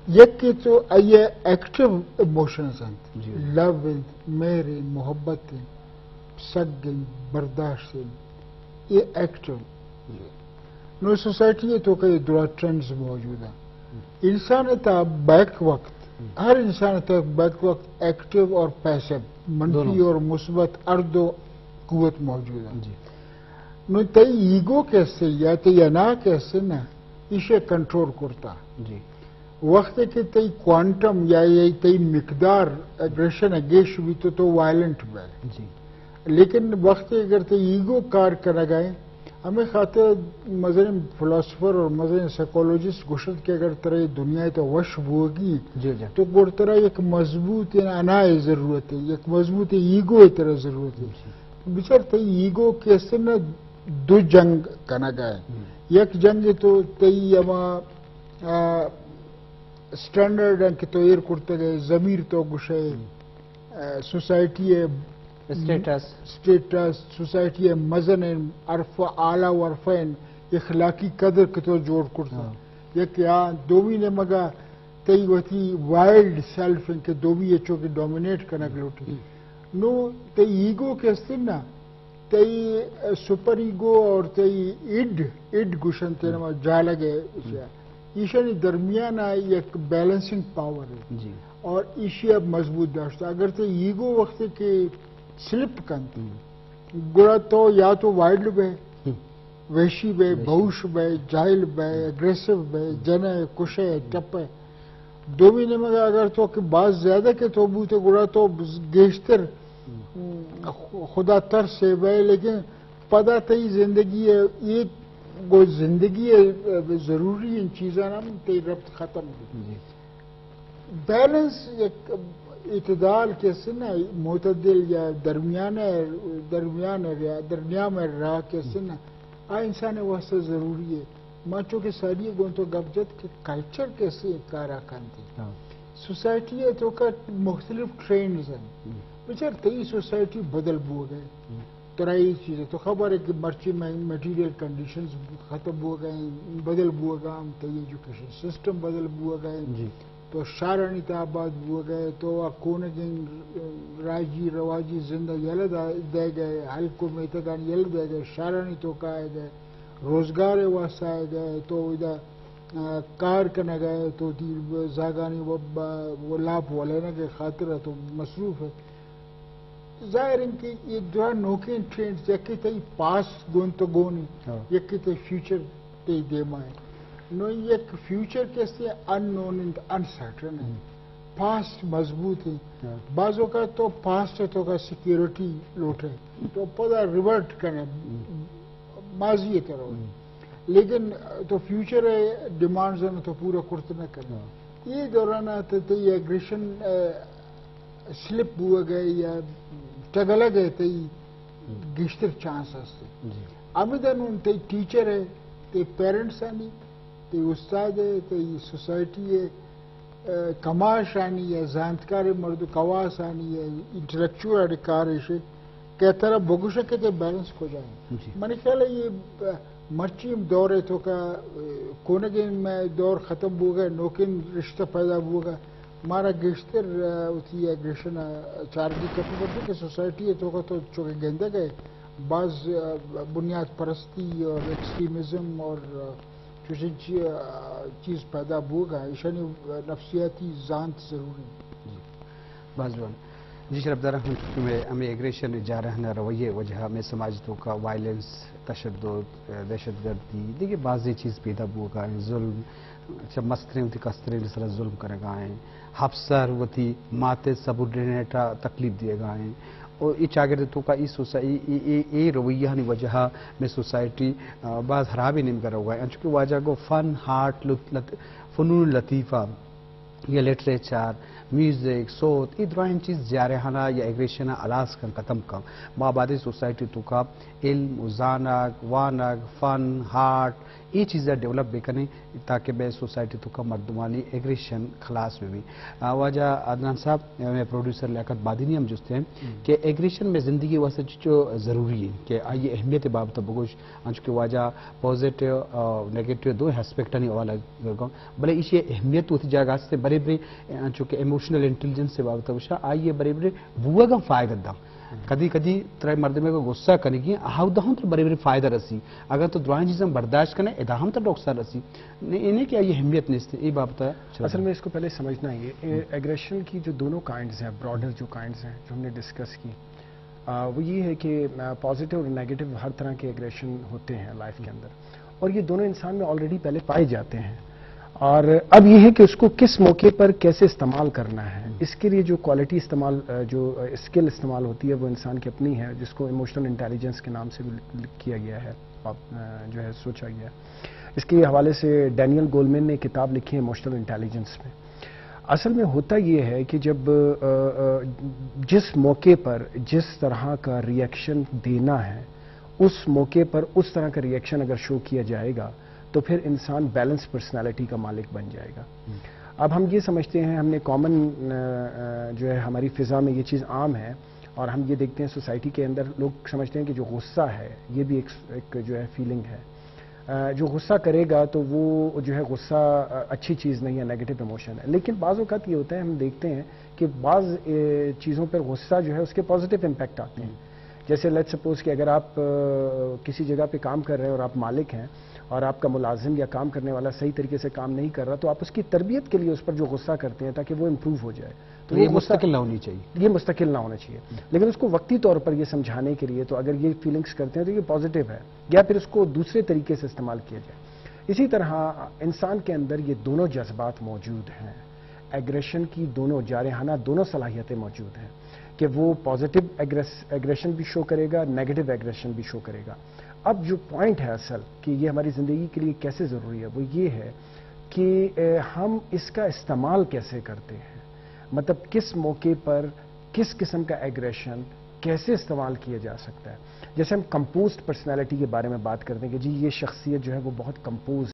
یکے تو آئی active emotions انت، جی۔ لو انت، مہر انت، محبت انت، سگ انت، برداشت انت، یہ ایکٹیو۔ جی۔ نو سوسائٹی ءِ توکا یہ درا ٹرینڈز موجود ہیں۔ انسان ءِ تہا بیک وقت، ہر انسان ءِ تہا بیک وقت ایکٹیو اور پیسیو، منفی اور مثبت ہر دو قوت موجود ہیں۔ جی۔ نو تئی ایگو کہ استے یا تئی انا کہ استے نا، ایشی کنٹرول کرتا۔ جی۔ وقت کہ تئی کوانٹم یا، یا تئی مقدار ایگریشن ءِ گیش بیت تو، تو وائلنٹ بے۔ جی۔ لیکن وقت اگر تئی ایگو کار کنگا ہے، ہمیں خاطر مزن فلاسفر اور مزن سائیکولوجسٹ گوشت کہ اگر ترا یہ دنیا تو وش بوگی، جی، جی۔ تو گڑ ترا یک مضبوط انا ضرورت ہے، یک مضبوط ایگو ترا ضرورت ہے۔ جی۔ بچار تئی ایگو کہ استے نا دو جنگ کنگا ہے۔ ہم۔ یک جنگ تو تئی ہما، آ، اسٹینڈرڈ ہیں کہ تو ایر کرتگ ہے، ضمیر تو گوشے، ہم۔ آ، سوسائٹی ءِ اسٹیٹس۔ اسٹیٹس، سوسائٹی ءِ مزن ہیں، عرف، اعلیٰ و عرف ہیں، اخلاقی قدر کہ تو جوڑ کرتگ۔ ہاں۔ یک یا دومی نیمگا تئی وتی وائلڈ سیلف ہیں کہ دومی ءَ چو کہ ڈومینیٹ کنگ لوٹی۔ ہم۔ نو تئی ایگو کہ استے نا، تئی سپر ایگو اور تئی ایڈ، ایڈ گوشن تینا ما جالگ ہے۔ ایشانی درمیان یک بیلنسنگ پاور ہے۔ جی۔ اور ایشی اب مضبوط داشتا۔ اگر تئی ایگو وقت کہ سلپ کنت، ہم۔ گڑا تو یا تو وائلڈ بے، ہم۔ وحشی بے، وحشی۔ بہوش بے، جاہل بے، اگریسو بے، جنے، کشے، ٹپے۔ دومی نیمگا اگر تو کہ باز زیادہ کہ تو بوتے گڑا تو گیشتر، ہم۔ خدا ترس بے، لیکن پدا تئی زندگی ہے، یہ گو زندگی ہے، ضروری ان چیزاں ہم تئی ربط ختم بی۔ جی۔ بیلنس، یک اعتدال کہ استے نا، معتدل یا درمیان، درمیان یا درمیان راہ کہ استے نا، آ انسان واسطہ ضروری ہے۔ ما چونکہ ساری گون تو گپ جت کہ کلچر کہ استے کارا کنتی۔ ہاں۔ سوسائٹی ءِ توکا مختلف ٹرینڈز ہیں۔ ہم۔ بچار تئی سوسائٹی بدل بوگ ہے۔ ہم۔ ترا یہ چیز ہے تو خبر ہے کہ مرچی میں مٹیریل کنڈیشنز ختم بوگ ہیں، بدل بوگا، ہم تئی ایجوکیشن سسٹم بدل بوگ ہے۔ جی۔ تو شہرانی تہا آباد بوگ ہے، تو آ کونگیں راجی رواجی زندہ یلہ دا-، دے گئے، ہلک و میتگان یلہ دے گئے، شہرانی توکا آئے گئے، روزگار واسطہ آئے گئے، تو ادا، آ، کار کنگ ہے، تو تی زاگانی و-، و-، و لاپ ولینگ خاطر تو مصروف ہے۔ ظاہر ہے کہ یہ دو نوکیں ٹرینڈز، یکے تئی پاسٹ گون تو گونی، ہاں۔ یکے تئی فیوچر تئی دیما ہے۔ نو یک فیوچر کہ استے ان نون انت، ان سرٹن ہے۔ ہم۔ پاسٹ مضبوط ہے۔ ہاں۔ بعض اوقات تو پاسٹ توکا سیکیورٹی لوٹے، تو پدا ریورٹ کنے، ہم۔ ماضی ءِ طرف۔ ہم۔ لیکن تو فیوچر ءِ ڈیمانڈز ءَ تو پورا کرت نہ کنے۔ ہاں۔ یہ دوران ءَ تو تئی ایگریشن، آ، سلپ بوگ ءِ یا ٹگلگ ءِ تئی ہم۔ گیشتر چانس است۔ جی۔ ہمدا نون تئی ٹیچر ءِ، تئی پیرنٹس آنی، تئی استاد ءِ، تئی سوسائٹی ءِ، آ، کماشانی یا زانتکار مردم کواسانی یا انٹلیکچوئل کارش کہ ترا بگوش کہ تئی بیلنس کجا ہے۔ جی۔ منی خیال ہے یہ، آ، مرچی ہم دور ہے توکا، آ، کونگیں میں دور ختم بوگ ہے، نوکیں رشتہ پیدا بوگ ہے۔ مارا گیشتر، آ، وتی ایگریشن، آ، چارگی کپی پڑتی کہ سوسائٹی ہے توکا تو چونکہ گندگ ہے، بعض، آ، بنیاد پرستی اور ایکسٹریمزم اور، آ، چوشیں چی-، آ، چیز پیدا بوگ ہے، ایشانی نفسیاتی زانت ضروری۔ جی۔ باز جوان۔ جی شرفدار، ہم چونکہ میں ہمیں ایگریشن جارحانہ رویے وجہ میں سماج توکا وائلنس، تشدد، دہشت گردی، دیگہ بازیں چیز پیدا بوگا ہیں، ظلم، چہ مستریں وتی کستریں سرا ظلم کنگا ہیں، افسر وتی مات سبارڈینیٹ ءَ تکلیف دیگا ہیں۔ اور اے چاگرد توکا اے سوسا-، اے، اے، اے، اے رویہانی وجہ ءَ میں سوسائٹی، آ، باز خرابیں نیمگا روگا ہیں۔ انچو کہ واجہ گو فن، آرٹ، لط-، لط-، فنون لطیفہ، یا لٹریچر، میوزک، سوت، اے دراہیں چیز جارحانہ یا ایگریشن ءَ ہلاس کن، ختم کن۔ ما باید سوسائٹی توکا علم و زانگ، وانگ، فن، آرٹ، اے چیزا ڈیولپ بکنیں تاکہ مئے سوسائٹی توکا مردمانی ایگریشن خلاص بہ بی۔ آ، واجہ عدنان صاحب، مئے پروڈیوسر لیاقت بادینی ہم جست ہیں کہ ایگریشن مئے زندگی واسطہ چچو ضروری ہے کہ آئی اہمیت بابت بگوش، انچو کہ واجہ پازیٹیو اور نیگیٹو دو اسپیکٹانی حوالہ گرگا، بلے ایشی اہمیت وتی جاگہ است، برے برے انچو کہ ایموشنل انٹیلیجنس بابت گوشا، آئی برے برے بوگا فائدہ دا۔ کدی کدی ترا مردمے کو غصہ کنگی، آہودا ہم ترا برے برے فائدہ رسی۔ اگر تو دراہیں چیزاں برداشت کنے، ادا ہم ترا نقصان رسی۔ نے، اے نہیں کہ آئی اہمیت نیست، اے بابت چلو۔ اصل میں اس کو پہلے سمجھنا ہے، یہ ایگریشن کی جو دونوں کائنڈز ہیں، براڈر جو کائنڈز ہیں، جو ہم نے ڈسکس کی، آ، وہ یہ ہے کہ، آ، پازیٹیو اور نیگیٹو ہر طرح کے ایگریشن ہوتے ہیں لائف کے اندر، اور یہ دونوں انسان میں آلریڈی پہلے پائے جاتے ہیں۔ اور اب یہ ہے کہ اس کو کس موقع پر کیسے استعمال کرنا ہے، اس کے لیے جو کوالٹی استعمال، آ، جو، آ، اسکل استعمال ہوتی ہے، وہ انسان کی اپنی ہے، جس کو ایموشنل انٹیلیجنس کے نام سے بھی لکھ-، کیا گیا ہے، آ، جو ہے سوچا گیا ہے۔ اس کے حوالے سے ڈینیل گولمین نے کتاب لکھی ہے ایموشنل انٹیلیجنس میں۔ اصل میں ہوتا یہ ہے کہ جب، آ، آ، جس موقع پر جس طرح کا ریئیکشن دینا ہے، اس موقع پر اس طرح کا ریئیکشن اگر شو کیا جائے گا، تو پھر انسان بیلنس پرسنالٹی کا مالک بن جائے گا۔ اب ہم یہ سمجھتے ہیں، ہم نے کامن، آ، آ، جو ہے، ہماری فضا میں یہ چیز عام ہے، اور ہم یہ دیکھتے ہیں سوسائٹی کے اندر لوگ سمجھتے ہیں کہ جو غصہ ہے، یہ بھی ایک، ایک جو ہے فیلنگ ہے۔ آ، جو غصہ کرے گا تو وہ جو ہے غصہ، آ، اچھی چیز نہیں ہے، نیگیٹو ایموشن ہے۔ لیکن بعض اوقات یہ ہوتا ہے، ہم دیکھتے ہیں کہ بعض، اے، چیزوں پر غصہ جو ہے اس کے پازیٹیو امپیکٹ آتے ہیں۔ جیسے لیٹ سپوز کہ اگر آپ، آ، کسی جگہ پہ کام کر رہے ہیں اور آپ مالک ہیں اور آپ کا ملازم یا کام کرنے والا صحیح طریقے سے کام نہیں کر رہا، تو آپ اس کی تربیت کے لیے اس پر جو غصہ کرتے ہیں تاکہ وہ امپروو ہو جائے۔ تو یہ وہ غصہ مستقل نہ ہونی چاہیے۔ یہ مستقل نہ ہونا چاہیے، لیکن اس کو وقتی طور پر یہ سمجھانے کے لیے تو اگر یہ فیلنگز کرتے ہیں تو یہ پازیٹیو ہے، یا پھر اس کو دوسرے طریقے سے استعمال کیا جائے۔ اسی طرح انسان کے اندر یہ دونوں جذبات موجود ہیں، ایگریشن کی دونوں، جارحانہ دونوں صلاحیتیں موجود ہیں کہ وہ پازیٹیو ایگریس-، ایگریشن بھی شو کرے گا، نیگیٹو ایگریشن بھی شو کرے گا۔ اب جو پوائنٹ ہے اصل کہ یہ ہماری زندگی کے لیے کیسے ضروری ہے، وہ یہ ہے کہ، اے، ہم اس کا استعمال کیسے کرتے ہیں، مطلب کس موقع پر کس قسم کا ایگریشن کیسے استعمال کیا جا سکتا ہے۔ جیسے ہم کمپوزڈ پرسنالٹی کے بارے میں بات کرتے ہیں کہ جی یہ شخصیت جو ہے وہ بہت کمپوز